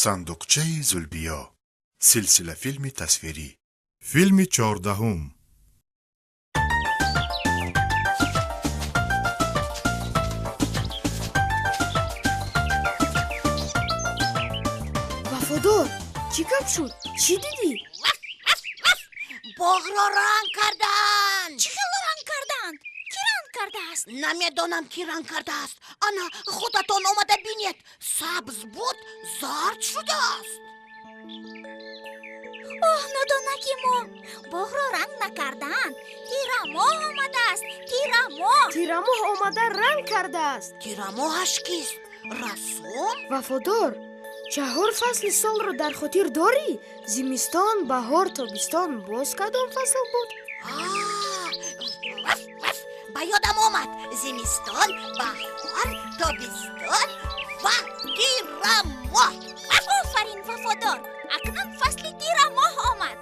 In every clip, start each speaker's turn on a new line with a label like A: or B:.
A: Сандуқчаи Зулбиё, силсилафилми тасвирӣ.
B: Филми 14-ум.
C: Вафодор, чӣ гап шуд? Чӣ дидӣ?
D: Боғро ранг карданд.
E: Чӣ хел ранг карданд? Кӣ ранг кардааст?
D: Намедонам, кӣ ранг кардааст. Ана, худатон омада бинед. Сабз буд, зард шудааст.
E: Оҳ, нодонаки мо, боғро ранг накарданд. Тирамоҳ омадааст, тирамоҳ.
C: Тирамоҳ омада ранг кардааст.
D: Тирамоҳаш кист? Расул?
C: Вафодор, чаҳор фасли солро дар хотир дорӣ? Зимистон, баҳор, тобистон, боз кадом фасл буд?
D: Ба ёдам омад: зимистон, баҳор, тобистон ва тирамоҳ.
E: Офарин, Вафодор, акнун фасли тирамоҳ омад.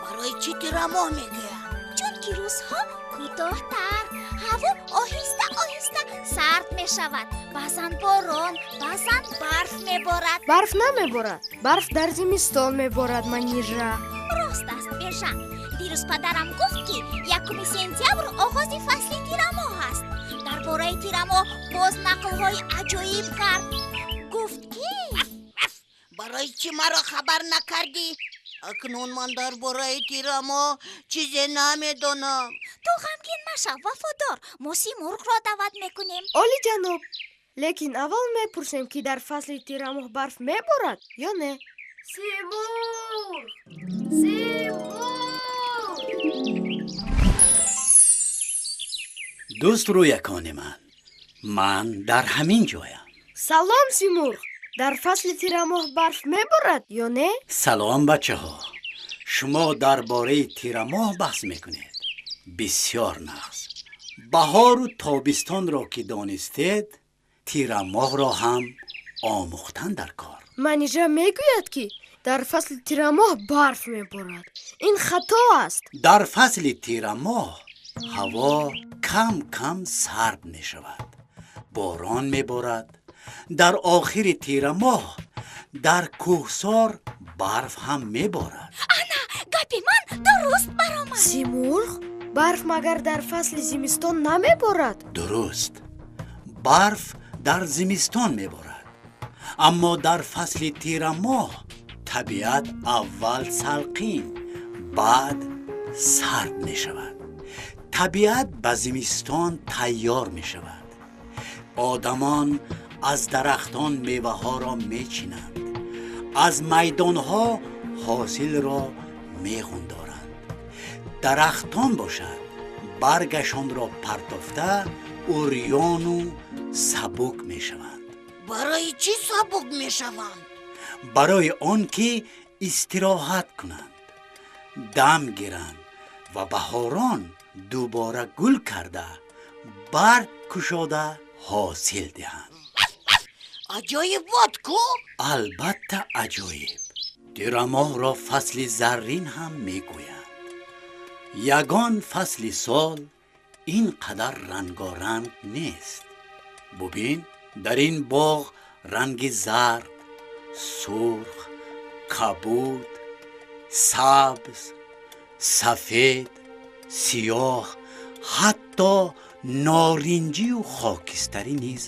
D: Барои чӣ тирамоҳ мегӯянд?
E: Чунки рӯзҳо кӯтоҳтар, ҳаво оҳиста оҳиста сард мешавад, баъзан борон, баъзан барф меборад.
C: Барф намеборад, барф дар зимистон меборад, Манижа.
E: Рост аст, Бежан. Дирӯз падарам гуфт, ки 1 сентябр оғози фасли тирамоҳ аст. Дар бораи тирамоҳ боз нақлҳои аҷоиб кард. Гуфт, ки
D: Барои чӣ маро хабар накардӣ? Акнун ман дар бораи тирамоҳ чизе намедонам.
E: Ту ғамгин машав, Вафодор, мо Симурғро даъват мекунем.
C: Олиҷаноб, лекин аввал мепурсем, ки дар фасли тирамоҳ барф меборад ё не. Симурғ, Симурғ!
F: Дӯст рӯякони ман, ман дар ҳамин ҷоям.
C: Салом, Симурғ! Дар фасли тирамоҳ барф меборад ё не?
F: Салом, бачаҳо! Шумо дар бораи тирамоҳ баҳс мекунед. Бисёр нағз. Баҳору тобистонро ки донистед, тирамоҳро ҳам омӯхтан дар кор.
C: Манижа мегӯяд, ки дар фасли тирамоҳ барф меборад. Ин хато аст.
F: Дар фасли тирамоҳ ҳаво кам кам сард мешавад, борон меборад. Дар охири тирамоҳ дар кӯҳсор барф ҳам меборад.
E: Ана, гапи ман дуруст баромад.
C: Симурғ, барф магар дар фасли зимистон намеборад?
F: Дуруст, барф дар зимистон меборад, аммо дар фасли тирамоҳ табиат аввал салқин, баъд сард мешавад. Табиат ба зимистон тайёр мешавад. Одамон аз дарахтон меваҳоро мечинанд, аз майдонҳо ҳосилро меғундоранд. Дарахтон бошад, баргашонро партофта, урёну сабук мешаванд.
D: Барои чӣ сабук мешаванд?
F: Барои он ки истироҳат кунанд, дам гиранд ва баҳорон дубора гул карда, барг кушода, ҳосил диҳанд.
D: Аҷоибот ку!
F: Албатта, аҷоиб. Тирамоҳро фасли заррин ҳам мегӯянд. Ягон фасли сол ин қадар рангоранг нест. Бубин, дар ин боғ ранги зард, сурх, кабуд, сабз, сафед, сиёҳ, ҳатто норинҷию хокистарӣ низ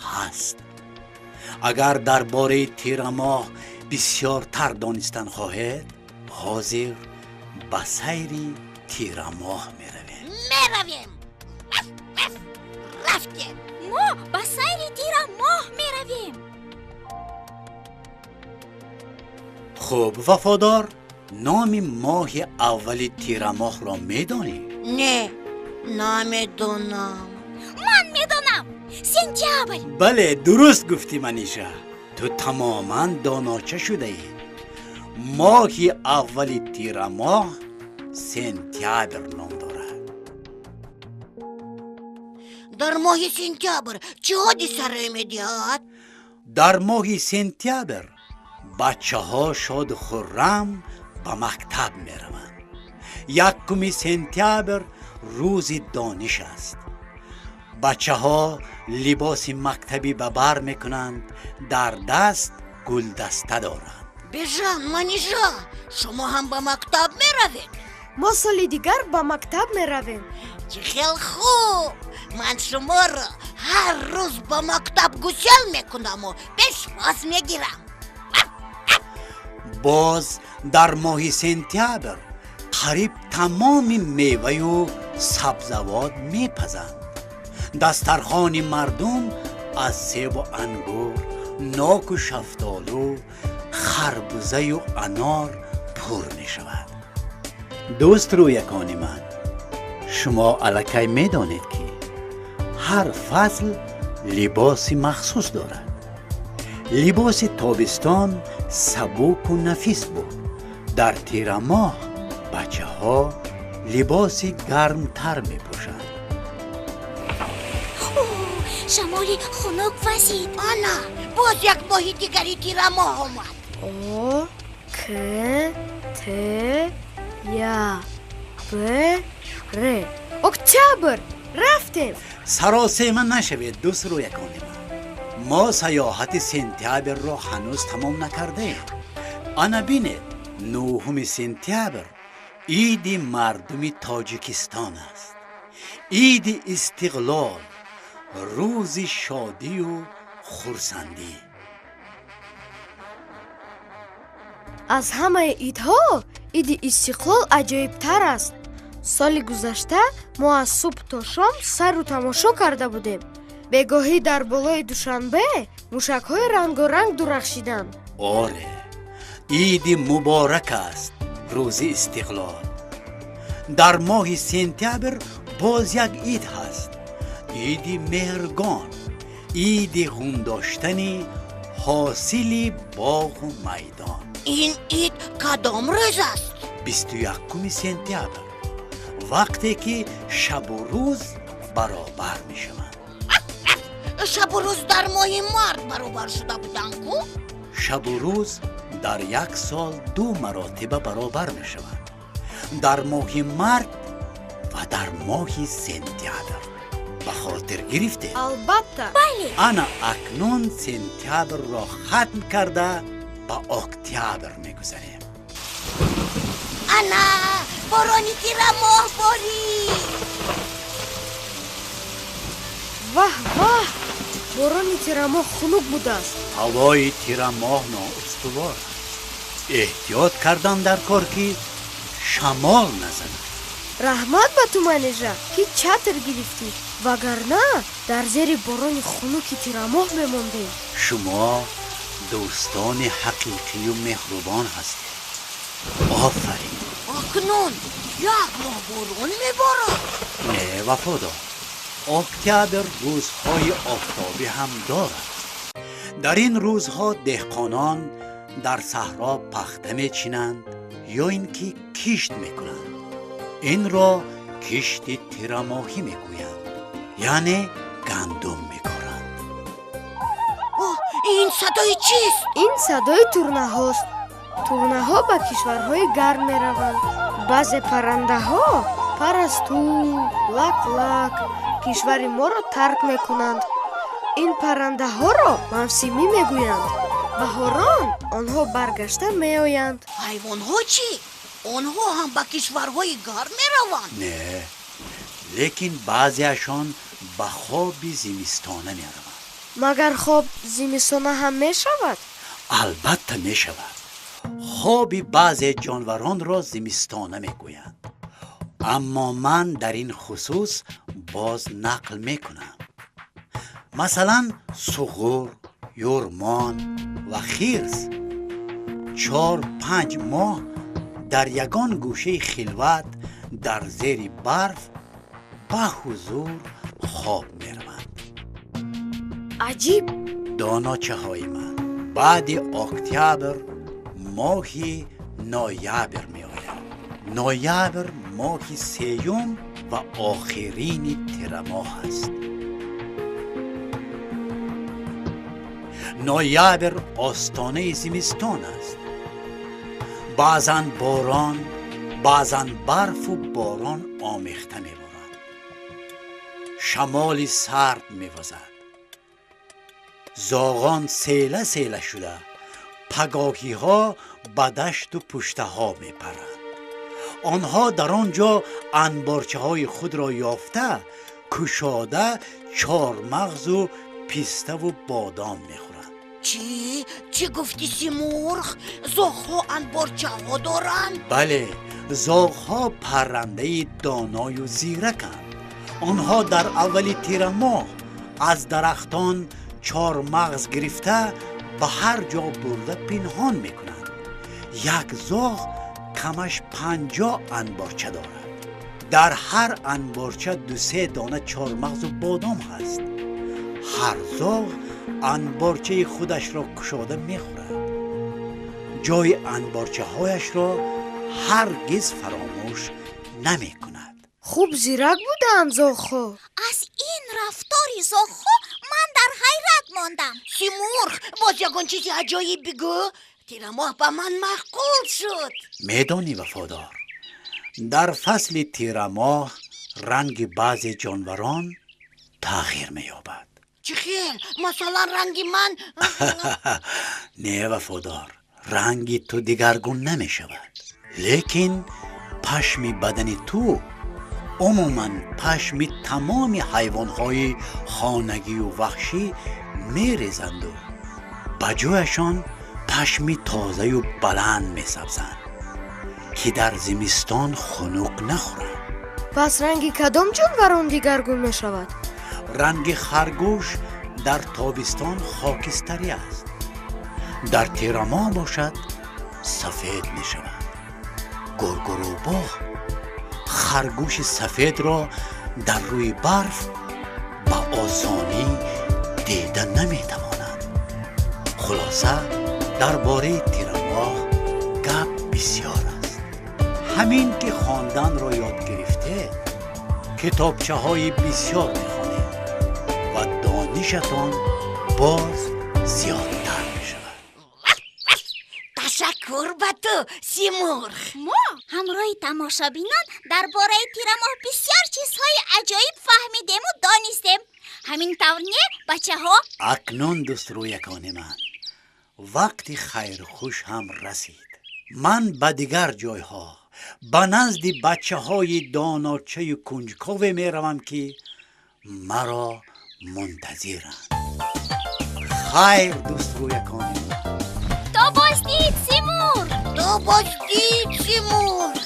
F: ҳаст. Агар дар бораи тирамоҳ бисёртар донистан хоҳед, ҳозир ба сайри тирамоҳ меравем.
D: Меравем! Рафтем!
E: Мо ба сайри тирамоҳ меравем.
F: Хуб, Вафодор, номи моҳи аввали тирамоҳро медонӣ?
D: Не, намедонам.
E: Ман медонам: сентябр.
F: Бале, дуруст гуфтӣ, Маниша. Ту тамоман доноча шудаӣ. Моҳи аввали тирамоҳ сентябр ном дорад.
D: Дар моҳи сентябр чӣ ҳодиса рӯй медиҳад?
F: Дар моҳи сентябр бачаҳо шоду хуррам ба мактаб мераванд. 1 сентябр рӯзи дониш аст. Бачаҳо либоси мактабӣ ба бар мекунанд, дар даст гулдаста доранд.
D: Бежан, Манижа, шумо ҳам ба мактаб меравед?
C: Мо соли дигар ба мактаб меравем.
D: Чӣ хел хуб! Ман шуморо ҳар рӯз ба мактаб гусел мекунаму пешвоз мегирам.
F: Боз дар моҳи сентябр қариб тамоми меваю сабзавот мепазанд. Дастархони мардум аз себу ангур, ноку шафтолу, харбузаю анор пур мешавад. Дӯст рӯякони ман, шумо аллакай медонед, ки ҳар фасл либоси махсус дорад. Либоси тобистон сабуку нафис буд. Дар тирамоҳ бачаҳо либоси гармтар мепӯшанд.
E: Шамоли хунук вазид.
D: Ана, боз як моҳи дигари тирамоҳ омад.
C: О, К, Т, Я, Б, Р. Октябр! Рафтем!
F: Саросема нашавед, дӯст рӯякони ман. Мо саёҳати сентябрро ҳанӯз тамом накардаем. Ана бинед, 9 сентябр иди мардуми Тоҷикистон аст. Иди Истиқлол, рӯзи шодию хурсандӣ.
C: Аз ҳамаи идҳо иди Истиқлол аҷоибтар аст. Соли гузашта мо аз субҳ то шом сайру тамошо карда будем. Бегоҳӣ дар болои Душанбе мушакҳои рангоранг дурахшиданд.
F: Оре, иди муборак аст рӯзи Истиқлол. Дар моҳи сентябр боз як ид ҳаст. Иди Меҳргон, иди ғундоштани ҳосили боғу майдон.
D: Ин ид кадом рӯз аст?
F: 21 сентябр, вақте ки шабу рӯз баробар мешаванд.
D: Шабу рӯз дар моҳи март баробар шуда буданд ку?
F: Шабу рӯз дар як сол ду маротиба баробар мешаванд. Дар моҳи март ва дар моҳи сентябр. Ба хотир гирифтед?
C: Албатта.
E: Бале.
F: Ана акнун сентябрро хатм карда ба октябр мегузарем.
D: Ана, борони тирамоҳ борид.
C: Ваҳ, ваҳ! Борони тирамоҳ хунук будааст.
F: Ҳавои тирамоҳ ноустувор аст. Эҳтиёт кардан дар кор, ки шамол назанад.
C: Раҳмат ба ту, Манижа, ки чатр гирифтӣ, вагарна дар зери борони хунуки тирамоҳ мемондем.
F: Шумо дӯстони ҳақиқию меҳрубон ҳастед. Офарин!
D: Акнун як моҳ борон меборад.
F: Не, Вафодор, октябр рӯзҳои офтобӣ ҳам дорад. Дар ин рӯзҳо деҳқонон дар саҳро пахта мечинанд ё ин ки кишт мекунанд. Инро кишти тирамоҳӣ мегӯянд, яъне гандум мекоранд.
D: Ин садои чист?
C: Ин садои турнаҳост. Турнаҳо ба кишварҳои гарм мераванд. Баъзе паррандаҳо, парасту, лак-лак, кишвари моро тарк мекунанд. Ин паррандаҳоро мавсимӣ мегӯянд. Баҳорон онҳо баргашта меоянд.
D: Ҳайвонҳо чӣ? Онҳо ҳам ба кишварҳои гарм мераванд?
F: Не, лекин баъзеашон ба хоби зимистона мераванд.
C: Магар хоб зимистона ҳам мешавад?
F: Албатта мешавад. Хоби баъзе ҷонваронро зимистона мегӯянд. Аммо ман дар ин хусус боз нақл мекунам. Масалан, суғур, юрмон ва хирс 4-5 моҳ дар ягон гӯшаи хилват дар зери барф ба ҳузур хоб мераванд.
C: Аҷиб!
F: Доночаҳои ман, баъди октябр моҳи ноябр меояд. Ноябр моҳи сеюм ва охирини тирамоҳ аст. Ноябр остонаи зимистон аст. Баъзан борон, баъзан барфу борон омехта меборад. Шамоли сард мевазад. Зоғон села села шуда пагоҳиҳо ба дашту пуштаҳо мепаранд. Онҳо дар он ҷо анборчаҳои худро ёфта, кушода чормағзу пиставу бодом мехӯранд.
D: Чӣ? Чӣ гуфтӣ, Симурғ? Зоғҳо анборчаҳо доранд?
F: Бале, зоғҳо паррандаи доною зираканд. Онҳо дар аввали тирамоҳ аз дарахтон чормағз гирифта, ба ҳар ҷо бурда пинҳон мекунанд. Як зоғ камаш 50 анборча дорад. Дар ҳар анборча ду-се дона чормағзу бодом ҳаст. Ҳар зоғ анборчаи худашро кушода мехӯрад. Ҷои анборчаҳояшро ҳаргиз фаромӯш намекунад.
C: Хуб зирак буданд зоғҳо.
E: Аз ин рафтори зоғҳо ман дар ҳайрат мондам.
D: Симурғ, боз ягон чизи аҷоиб бигӯ. Тирамоҳ ба ман маъқул шуд.
F: Медонӣ, Вафодор, дар фасли тирамоҳ ранги баъзе ҷонварон тағйир меёбад.
D: Чӣ хел? Масалан, ранги ман?
F: Не, Вафодор, ранги ту дигаргун намешавад, лекин пашми бадани ту, умуман пашми тамоми ҳайвонҳои хонагию ваҳшӣ мерезанду ба ҷояшон пашми тозаю баланд месабзанд, ки дар зимистон хунук нахӯранд.
C: Пас ранги кадом ҷонварон дигаргун мешавад?
F: Ранги харгӯш дар тобистон хокистарӣ аст, дар тирамоҳ бошад сафед мешавад. Гургу рӯбоҳ харгӯши сафедро дар рӯи барф ба осонӣ дида наметавонанд. Хулоса, дар бораи тирамоҳ гап бисёр аст. Ҳамин ки хонданро ёд гирифтед, китобчаҳои бисёр мехонед ва донишатон боз зиёдтар мешавад.
D: Ташаккур ба ту, Симурғ.
E: Мо ҳамроҳи тамошобинон дар бораи тирамоҳ бисёр чизҳои аҷоиб фаҳмидему донистем. Ҳамин тавр не, бачаҳо?
F: Акнун, дӯстрӯякони ман, вақти хайрхуш ҳам расид. Ман ба дигар ҷойҳо, ба назди бачаҳои доночаю кунҷкове меравам, ки маро мунтазиранд. Хайр, дӯстрӯякони ман.
E: То боздид, Симурғ.
D: То боздид, Симурғ.